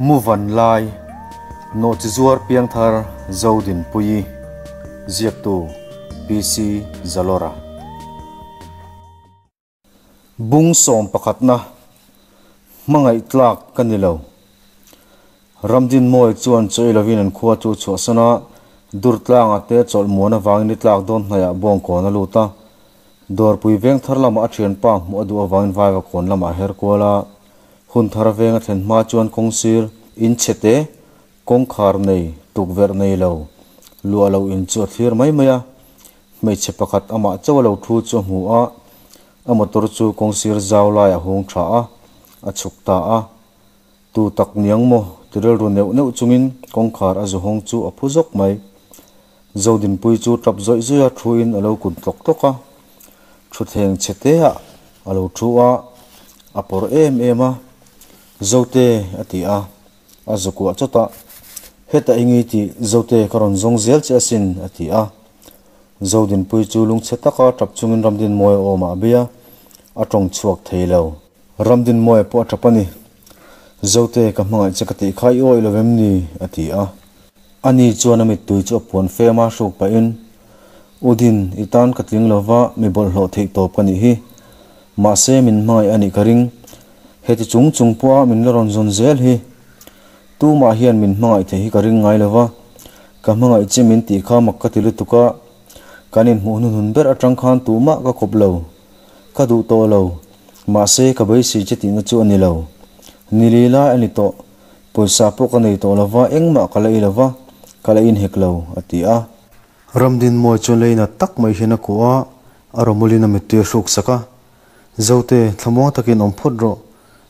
Mu van lai, Nawhchizuar Piangthar Zodinpuii, ziaktu PC Zalawra. Bung sawm pakhatna, Hmangaih tlak ka ni lo. Ramdinmawi chuan chawi lovin an khua chu chhuahsan a, Durtlanga te chawlh muan avangin ni tlak dawn hnaihah bawngkawn a lut a. Dawrpui veng thar lamah a thianpa hmuh a duh avangin vaiva kawn lamah a her kual a. Hun thar veng a thlen hma chuan kawngsir, in chhe te, kawngkhar nei, tukverh nei lo, luah lo in chu a thlir mai mai a. Hmeichhe pakhat amah chauh a lo thu chu a hmu a, a motor chu kawngsir zau lai a hung tha a, a chhuk ta a. Tu tak niang maw? ti rilru neuh neuh chungin kawngkhar a zu hawng chu a phu zawk mai. Zodinpui chu tap zawih zawih a thuin a lo kun tlawk tlawk a. Thutthleng chhe te ah a lo thu a, a pawr em em a. Zote a ti a, a zu kuah chawt a. Heta eng i tih Zote ka rawn zawng zel che asin a ti a. Zodinpui chu lungchhe taka tap chungin Ramdinmawia awmah a bei a, a tawng chhuak thei lo. Ramdinmawia pawh a tap a ni. Zote ka hmangaih che ka tih kha i awih lo em ni? a ti a. Ani chuan a mittui chu a puan fem a hruk pahin, U Din, i tan ka tling lo va, mi bawlhhlawh theih tawp ka nih hi. Mahse min hmangaih a nih ka ring. Heti chung chung pawha min la rawn zawn zel hi. Tumah hian min hmangaih theih hi ka ring ngai lo va, ka hmangaih che min tih kha mak ka ti lutuk a, kan inhmuh hnuhnun ber atang khan tumah ka kawp lo. Ka duh tawh lo. Mahse ka beisei che tihna chu a ni lo. Ni li lai a ni tawh. Pawisa pawh ka nei tawh lo va, engmah ka la ei lo va, ka la inhek lo, a ti a. Ramdinmawi chuan leina tak mai hian a kuah a, a rawmawlin a mittui a hruk sak a. Zote, thlamuang takin awm phawt rawh.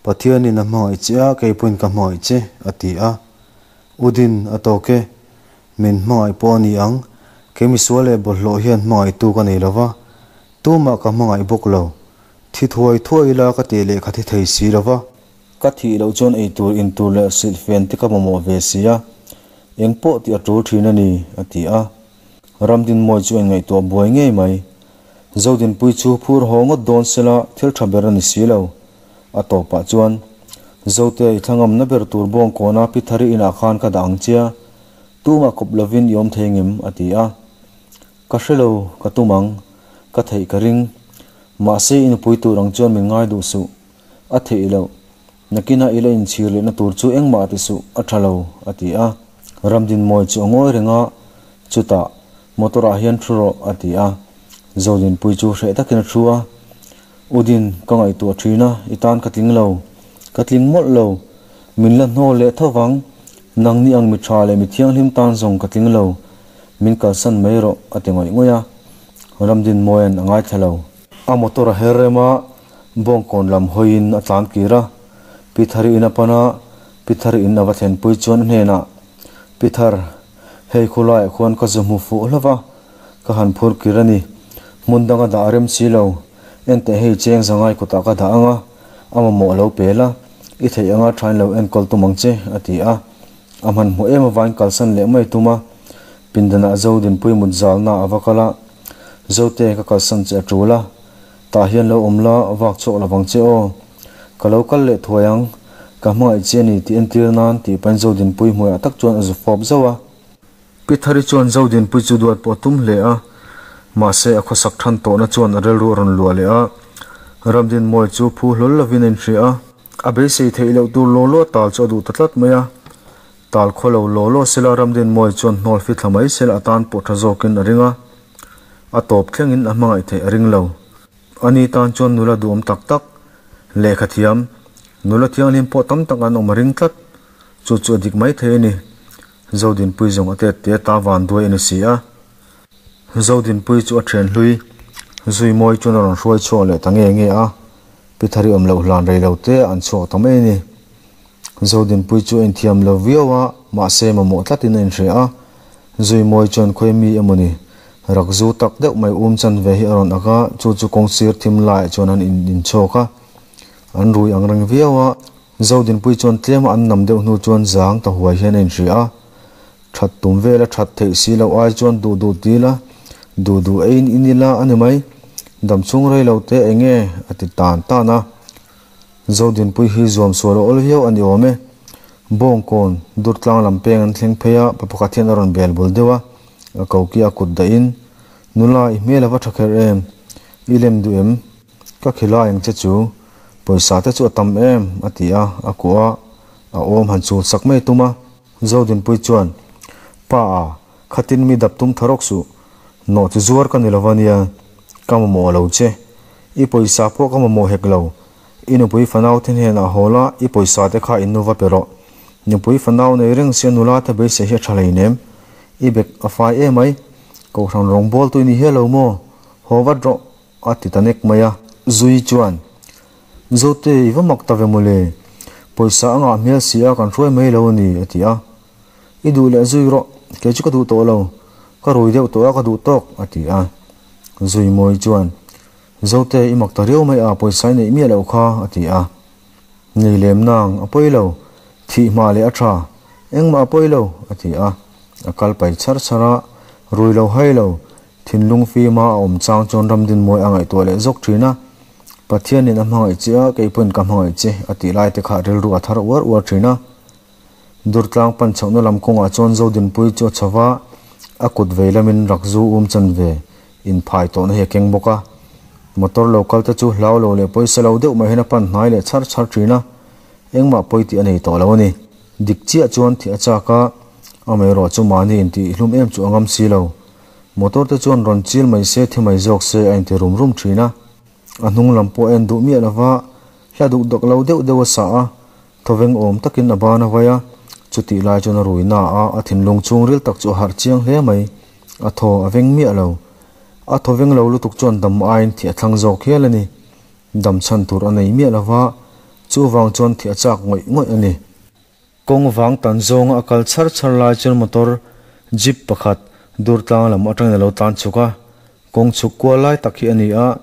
Pathianin a hmangaih che a, kei pawhin ka hmangaih che, a ti a. Udin, a tawk e. Min hmangaih pawh a ni ang. Kei misual leh bawlhhlawh hian hmangaihtu ka nei lo va, tumah ka hmangaih bawk lo. Thi thuai thuai ila ka tih leh ka thi thei si lo va. Ka thih loh chuan ei tur, in tur leh silhfen te ka mamawh ve si a, eng pawh tih a tul thin a ni, a ti a. Ramdinmawi chu a inngaihtuah buai ngei mai. Zodinpui chu phur haw ngawt dawn sela thil tha ber a ni si lo. A tawpah chuan, Zote i thlangamna ber tur bawngkawna Pi Thari inah khan ka dah ang chia, tumah kawp lovin i awm thei ngem? a ti a. Ka hre lo, ka tum ang. Ka theih ka ring. Mahse i nupui tur ang chuan min ngai duh suh. A theih loh. Nakinah i la inchhir lehna tur chu engmah a ti suh, a tha lo, a ti a. Ramdinmawi chu a ngawi reng a, chutah, Motor-ah hian thu rawh, a ti a. Zodinpui chu hreh takin a thu a. Udin, ka ngaihtuah thin a, i tan ka tling lo. Ka tling mawlh lo. Min la hnawl leh tho vang. Nangni ang mi tha leh mi thianghlim tan zawng ka tling lo. Min kalsan mai rawh, a ti ngawih ngawih a. Ramdinmawia'n a ngaithla lo. A motor a her rem a, Bawngkawn lam hawiin a tlan kir a, Pi Thari in a pan a, Pi Thari in a va thlenpui chuan a hnenah, Pi Thar, hei khulaiah khuan ka zu hmu fuh hlauh va, ka han phur kir a ni. Hmun danga dah a rem si lo, enteh hei cheng zangai kutah ka dah ang a, a mamawh lo pel a, i theih anga thain lo enkawl tum ang che, a ti a. A hmanhmawh em avain kalsan leh mai tum a, pindanah Zodinpui mut zalna a va kal a, Zote ka kalsan che a tul a, Tah hian lo awm la, vak chhuak lo vang che aw. Ka lo kal leh thuai ang, ka hmangaih che a ni tih entir nan tih pahin Zodinpui hmuiah tak chuan a zu fawp zauh a. Pi Thari chuan Zodinpui chu duat pawh a tum hle a, mahse a khawsak than tawhna chuan a rilru a rawn luah leh a. Ramdinmawi chu phu hlawl lovin a inhria a, a beisei theih loh tur law law tal chu a duh ta tlat mai a. Tal khaw lo law law sela Ramdinmawi chuan hnawl fi thla mai sela a tan pawh tha zawkin a ring a. A tawp thlengin a hmangaih theih a ring lo. Ani tan chuan nula duhawm tak tak, lehkha thiam, nula thianghlim pawh tam tak an awm a ring tlat. Chu chu a dik mai thei a ni. Zodinpui zawng a tet te ta van duai a ni si a. Zodinpui chu a thian hlui Zuimawi chuan a rawn hruai chhuak leh ta nge nge a, Pi Thari awm loh hlan rei lo te an chhuak ta mai a ni. Zodinpui chu a inthiam lo viau a, mahse mamawh tlatin a inhria a. Zuimawi chuan khawi mi emawni rak zu tak deuh mai um chan ve hi a rawn ak a, chu chu kawngsir thim laiah chuan an in inchhawk a. An rui ang reng viau a, Zodinpui chuan tlema an nam deuh hnu chuan zang ta huai hian a inhria a. That tum vela that theih si loh ai chuan duh duh ti ila, duh duh eiin in ila a ni mai. Dam chhung rei lo te eng nge a ti tan tan a. Zodinpui hi zuam sual a awl viau a ni awm e. Bawngkawn Durtlang lam peng an thleng phei a, pa pakhat hian a rawn bel bul deuh a, a koki a kut dahin, Nula, i hmel a va tha kher em? I lem duh em? Ka khilai ang che chu, pawisa te chu a tam em? a ti a, a kuah a, a awm han chul sak mai tum a. Zodinpui chuan, Pa a, khatin mi dap tum tha rawk suh, nawh chu zuar ka ni lo va nia, ka mamawh lo che. I pawisa pawh ka mamawh hek lo, i nupui fanau te hnenah haw la, i pawisa te kha in nuva pe rawh. Nupui fanau nei reng sia nula te beisei hi a tha hleinem, i bek a fai emai, Kohhran rawngbawl tui ni hial lo maw? Haw vat rawh, a ti ta nek mai a. Zui chuan, Zote, i va mak ta ve mawle, pawisa a ngah hmel si a, kan hruai mai lo a ni, a ti a. I duh leh zui rawh, kei chu ka duh tawh lo, ka rui deuh tawh a, ka duh tawk, a ti a. Zui mawi chuan, Zote, i mak ta riau mai a, pawisa i neih miah loh kha, a ti a. Nei lem nang, a pawi lo, thih hma leh a tha, engmah a pawi lo, a ti a. A kal pai char char a, rui lo hai lo, thinlung fima a awm chang chuan Ramdinmawi a ngaihtuah leh zawk thin a. Pathianin a hmangaih che a, kei pawhin ka hmangaih che, a tih lai te kha rilru a thar uar uar thin a. Durtlang pan chhohna lam kawngah chuan Zodinpuii chu a chho va, a kut vei lamin rakzu um chan ve inphai tawhna hi a keng bawk a. Motor lo kal te chu hlau lo leh pawisa lo deuh mai hian a pan hnai leh char char thin a, engmah pawi tih a nei tawh lo a ni. Dik chiah chuan thih a chak a, amaherawh chu mahni intih hlum em chu a ngam si lo. Motor te chuan rawn chil mai se thi mai zawk se a inti rum rum thin a. A hnung lam pawh a en duh miah lo va, hla duk dawk lo deuh deuh a sa a, thawveng awm takin a ban a vai a. Chutih lai chuan a rui na a, a thinlung chhungril tak chu a harh chiang hle mai. A thaw a veng miah lo. A thawveng lo lutuk chuan dam aiin thih a thlang zawk hial a ni. Dam chhan tur a nei miah lo va, chuvang chuan thih a chak ngawih ngawih a ni. Kawng vang tan zawnga a kal chhar chhar lai chuan motor jeep pakhat Durtlang lam atangin a lo tlan chhuk a, kawng chhuk kual lai tak hi a ni a.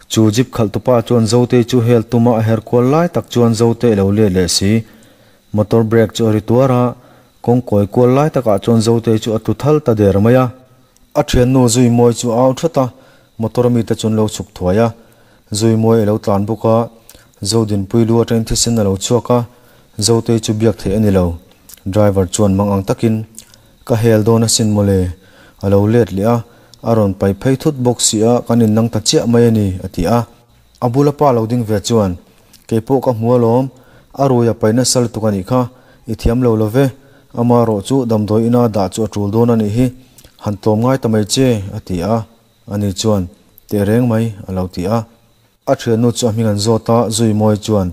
Chu jeep khalh tupa chuan Zotei chu hel tuma a her kual lai tak chuan Zotei a lo let leh si. Motor brake chu a ri tuar a, kawng kawi kual lai takah chuan Zotei chu a tlu thal ta der mai a. A thiannu Zuimawi chu a au that a, motor mite chu an lo chhuk thuai a. Zuimawi a lo tlan bawk a, Zodinpui lu atangin thisen a lo chhuak a, Zotei chu biak theih a ni lo. Driver chuan mang ang takin, Ka hel dawn asin mawle, a lo let leh a, a rawn pai phei thut bawk si a, kan innang ta chiah mai a ni, a ti a. A bula pa lo ding ve chuan, Kei pawh ka hmu alawm, a rui a pai nasa lutuk a nih kha, i thiam lo lo ve, ama rawh chu damdawi ina dah chu a tul dawn a nih hi, han tlawm ngai ta mai che, a ti a. Ani chuan, Teh reng mai, a lo ti a. A thiannu chu a hming an zawt a, Zuimawi chuan,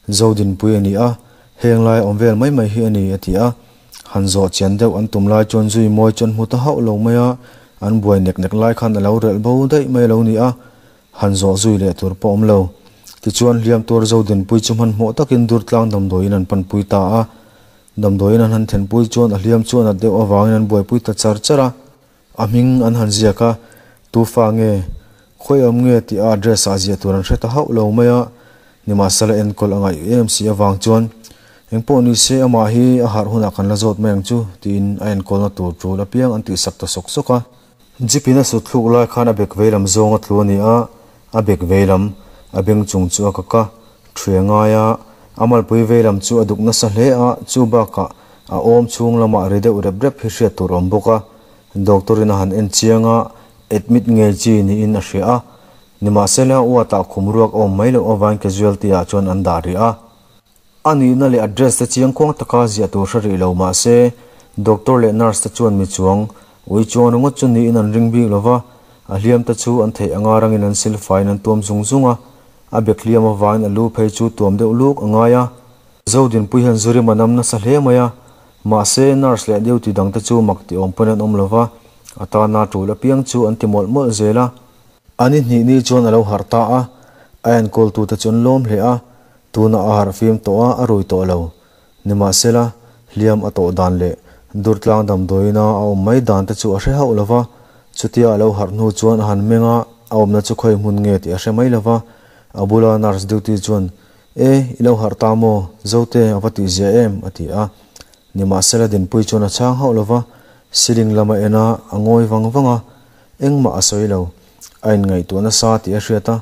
Zodinpui a ni a, heng lai awm vel mai mai hi a ni, a ti a. Han zawh chian deuh an tum lai chuan Zuimawi chu an hmu ta hauh lo mai a, an buai nek nek lai khan a lo relh bo daih mai a lo ni a, han zawh zui leh tur pawh awm lo. Tichuan hliam tuar Zodinpui chu hmanhmawh takin Durtlang damdawiin an panpui ta a. Damdawiin an han thenpui chuan a hliam chu a nat deuh avangin an buaipui ta char char a. A hming an han ziak a, tu fa nge, khawi awm nge tih a address ah ziah tur an hre ta hauh lo mai a, nimahsela enkawl a ngaih em si avang chuan engpawh ni se amah hi a harh hunah kan la zawt mai ang chu tiin a enkawlna tur tul apiang an tihsak ta sawk sawk a. Jeep in a sut thluk lai khan a bek vei lam zawng a tlu a ni a, a bek vei lam, a beng chung chu a kak a, ṭhue ngai a, a malpui vei lam chu a duk nasa hle a, chu bakah a awm chhung lamah ri deuh rep rep hi hriat tur awm bawk a, doctor in a han en chiang a, admit ngei chi niin a hria a, nimahsela ward ah khum ruak a awm mai loh avangin casualty ah chuan an dah rih a. A nihna leh address te chiang kuang taka ziah tur hre rih lo mahse doctor leh nurse te chuan mi chuang ui chuang ringawt chu niin an ring bik lova, a hliam te chu an theih anga rangin an silfaiin an tuam zung zung a, a bek hliam avangin a lu phei chu tuam deuh luk a ngai a. Zodinpui hian Zurim a nam nasa hle mai a, mahse nurse leh duty dangte chu mak ti awm pawn an awm lova, a tana tul apiang chu an ti mawlh mawlh zel a. A ni hnih ni chuan a lo harh ta a, a enkawltute chu an lawm hle a, tunah a harh fim tawh a, a rui tawh lo. Nimahsela, hliam a tawh dan leh Durtlang damdawiina a awm mai dan te chu a hre hauh lova, chutia a lo harh hnu chuan a han meng a, a awmna chu khawi hmun nge tih a hre mai lova, a bula nurse duty chuan E, i lo harh ta maw? Zote, a va tih zia em? a ti a. Nimahsela Dinpuii chuan a chhang hauh lo va, ceiling lam a en a, a ngawi vang vang a. Engmah a sawi lo. A inngaihtuah nasa tih a hriat a.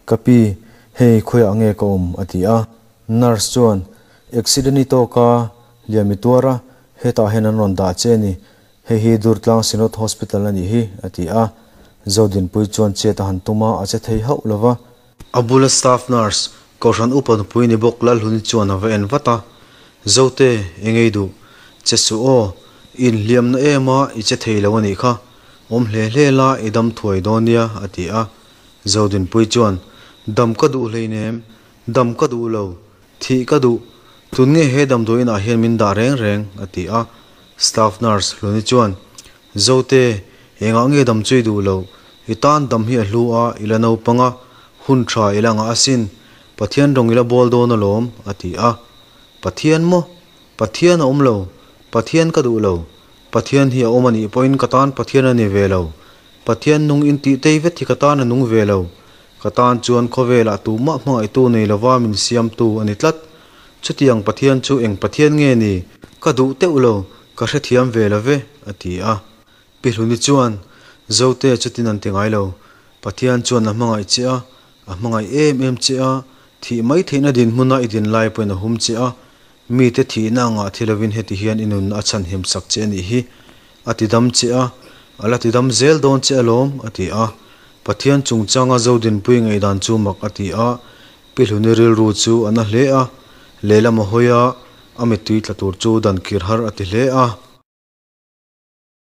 Ka pi, hei khawiah nge ka awm? a ti a. Nurse chuan, Accident i tawk a, Hliam i tuar a, hetah hian an rawn dah che a ni. Hei hi Durtlang Synod Hospital a nih hi, a ti a. Zodinpuii chuan chet a han tum a, a che thei hauh lo va. A bula staff nurse, Kohhran upa nupui ni bawk Lalhluni chuan a va en vat a, Zote, eng ei duh? Che suh aw, i inhliamna em a, i che thei lo a nih kha. Awm hle hle la, i dam thuai dawn nia, a ti a. Zodinpuii chuan, Dam ka duh hleinem, dam ka duh lo, Thih ka duh, tun nge he damdawi inah hian min dah reng reng? a ti a. Staff nurse Hluni chuan, Zote, engah nge dam chu i duh loh? I tan dam hi a hlu a, i la naupang a, hun tha i la ngah asin. Pathian rawng i la bawl dawn alawm, a ti a. Pathian maw? Pathian a awm lo. Pathian ka duh lo. Pathian hi a awm a nih pawhin ka tan Pathian a ni ve lo. Pathian nung intih tei vet hi ka tan a nung ve lo. Ka tan chuan khawvelah tumah hmangaihtu nei lova min siamtu a ni tlat. Chutiang Pathian chu eng Pathian nge ni? Ka duh teuh lo, ka hrethiam ve lo ve, a ti a. Pi Hluni chuan, Zote chutin an ti ngai lo. Pathian chuan a hmangaih che a, a hmangaih em em che a, thih mai theihna dinhmuna i din lai pawhin a hum che a, mite thihna angah thi lovin heti hian i nunna a chhanhim sak che a nih hi. A ti dam che a, a la ti dam zel dawn che alawm, a ti a. Pathian chungchanga Zodinpui ngaihdan chu mak a ti a, Pi Hluni rilru chu a na hle a, lehlam a hawi a, a mittui tla tur chu dan kir har a ti hle a.